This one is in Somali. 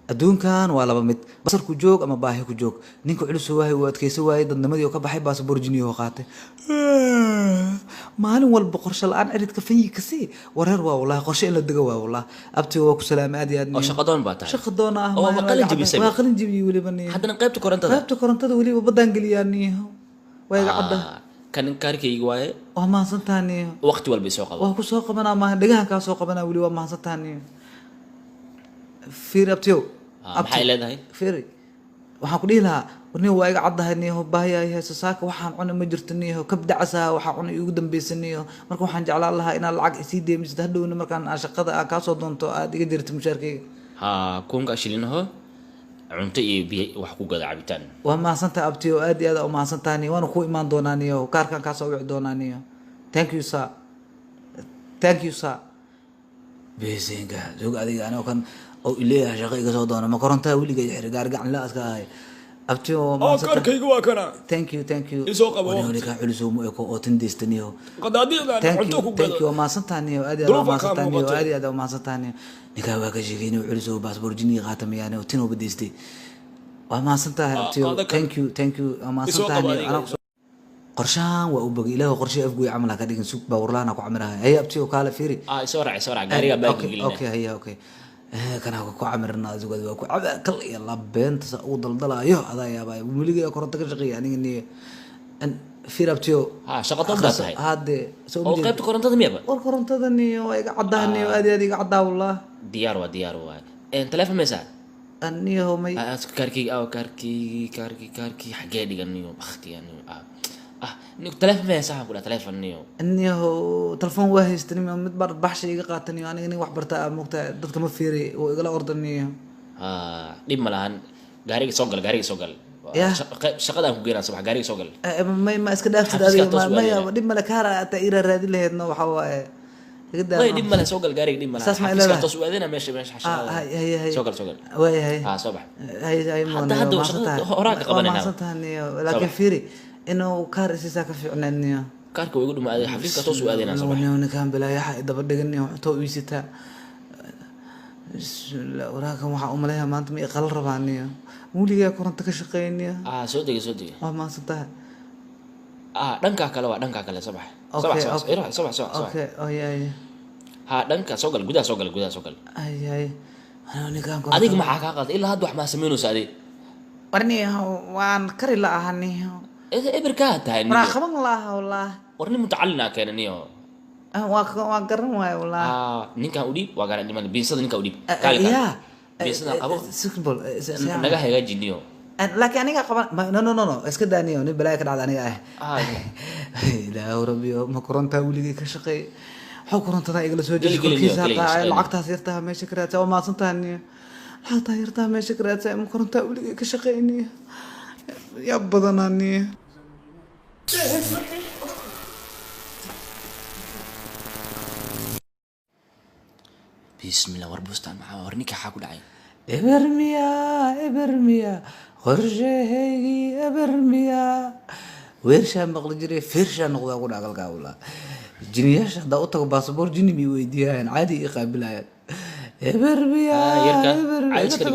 Adduunkan waa laba mid: basar ku joog ama baahi ku joog. Ninka culus waayay, uu adkaysan waayay, dadnimadii oo ka baxay, baasaboor jiniyo qaatay. Maalin walba qorshe la-aan ciridka fanyi kasii wareer waa. Wallahi qorshe in la dego waa. Wallahi abtiga waa ku salaamay aad iyo aad. Oo shaqadoon baa tahay. Shaqa doona ah. Oo waa maalin qalin waa jebisay. Waa qalin jebiyey weliba niyo. Haddana qaybta korontada. Qaybta korontada weliba baddaan geliyaa niyo, waa iga cadda. Ah, kan kaarkayga waaye. Waa mahadsantaha niyo. Waqti walba isoo qabo. Waa ku soo qabanaa, maaha dhegahan kaa soo qabanaa weli. Waa mahadsantaha niyo. Fiir abtiyow. Ah, maxay leedahay? Fiiri, waxaan ku dhihi lahaa niyo, waa iga caddahay niyo, baahi ay hayso. Saaka waxaan cuna ma jirto niyo, kabdacasaa waxaa cuna iigu dambeysa niyo. Marka waxaan jeclaan lahaa inaad lacag isii deemisid, hadhowna markaan aan shaqada aan kaa soo doonto aad iga jirto mushaarkayga. Ha, 1000-ka shilinaho cunto iyo biyo wax ku gada, cabitaan. Waa mahadsantahay abtiyo, aad iyo aad u mahadsantahay niyo. Waana kuu imaan doonaa niyo, kaarkaan kaa soo wici doonaa niyo. Thank you sir, thank you sir. Beesenka sug adiga, anoo kan oo ileeyahay shaqo iga soo doona, ma korontaa weligay xiri gaari gacan la iska ahay. Abtiyo waa Oo mahadsantahay. Kaarkayga waa kana. Thank you, thank you. Isoo qabo. Wani wani kaa culisow ma eko oo tindeysta niyo. Qadaadiicdan Thank cunto you. ku Thank gado. you, waa mahadsantahay niyo, aad iyo aad waa Duruufa kaa mahadsantahay niyo. muuqatay. Aad iyo aad waa mahadsantahay niyo. Ninkaa waa ka sheekeynay culisow baasaboor jiniga qaata miyaane oo tinoo badeystay. Waa mahadsantahay Ah, abtiyo. qaado kan. Thank you, thank you, waa Isoo mahadsantahay qabo niyo. adiga. Anaa kusoo qorshahan waa u bogay. Ilaahu qorshe afgoy camal ha ka dhigin. Sug, baawarlaana ku camirahay. Haye abtiyo, kaale fiiri. Ah, isoo raac, isoo raac gaariga baaga Okay. gelina. Okay, haya, okay. Kana ku camirna adigu waa ku caba kal iyo labeenta sa uu daldalaayo adaa yaabay. Weligay koronto ka shaqeeya aniga niyo. Fiir abtiyo. Ha, shaqadoon baa tahay. Hadde soo Oo qaybta korontada miyaba? War korontada niyo waa iga caddaa niyo, aad iyo aad iga caddaa wallah. Diyaar waa, diyaar waa. Telefoon maysaa? Niyo may. Ah, kaarkayga aw, kaarkii, kaarkii, kaarkii xagee dhigan niyo? Baktiga niyo. Ah, niyo, telefoon maysaa? Waxaan ku dhaha telefoon niyo. Niyo telefoon waa haysta niyo, mid bar baxsha iga qaata niyo. Aniga nin wax barta ah moogta, dadka ma fiiri, wuu igala orda niyo. Ah, dhib ma lahan. Gaariga soo gal, gaariga soo gal. Yah. Shaqadaan ku geynaa subax, gaariga soo gal. Ma iska dhaaftid? Xafiiska Adiga toos u maya. aadayna. Dhib male, kaara ataa iira raadin laheedno, waxaa waaye iga daa. May, dhib male, soo gal gaariga, dhib male. Saas ma Xafiiska leedahay? toos u aadayna meesha Ah, shaqada. hay hay hay. Soo gal, soo gal. Waayahay. Ah, soo bax. Hay hay. Hadda shaqada horaa ka Waa qabanaynaa. mahadsantahay niyo, laakiin Soo bax. fiiri, inuu kaar isiisaa ka fiicneed niyo. Kaarka waa igu dhuma aaday, xafiiska toos u aadaynaa soo bax. Niyo, ninkaan bilaayaxa daba dhigan niyo, cunto iisitaa. Bismillah, waraakan waxaa umaleeyaa maanta ma iqala rabaa niyo. Weligaa koronto ka shaqeyn niyo. Ah, soo dega, soo dega. Waa mahadsantahay. Ah, dhankaa kale waa, dhankaa kale soo bax. Soo Okay. bax, soo bax. Okay. Soo bax, soo bax, soo bax. Okay, oh yeah. Ha, dhanka soo gal, gudaha soo gal, gudaha soo gal. Ay ay, anoo ninkaan koronto. Adiga maxaa kaa qalday? Ilaa hadda wax maa samaynaysa adiga? War niyo, waan kari la aha niyo. Eberkaa tahay Waraa niyo. qaban laha wallah. War nin mutacallinaa keena niyo. Ah, waa garan waaye wallah. Ah, ninkaan u dhiib, waa garan dhiman. Biinsada ninkaan u dhiib. Kaali, kaali. Ya. Biinsada qabo. Simple. Naga hagaaji niyo. Laakiin aniga qaban no, no, no, no, iska daa niyo, nin balaaya ka dhacda aniga ah. Ah. Ilaahu rabbiyo, ma korontaa weligay ka shaqeey? Waxaa korontada igala soo Geli, jeesay geli niyo, korkiisa geli, qaacay. shaqeyn. Lacagtaas yartaha meesha ka raadsa. Waa mahadsantaha niyo. Lacagtaas yartaha meesha ka raadsa, ma korontaa weligay ka shaqeey niyo? Yaa badanaa niyo. Bismillah, war bustaan maxaa? War ninka xaa ku dhacay? Eber miyaa, eber miyaa qorshahaygii, eber miyaa? Weershaa maqli jiray, feershaa noqdaa ku dhagalkaa walaa. Jiniyaasha haddaa u tago baasaboor jini mi weydiiyayaan, caadi ii qaabilayaan. Eber miyaa? Ah, yarka Eber caadi iska.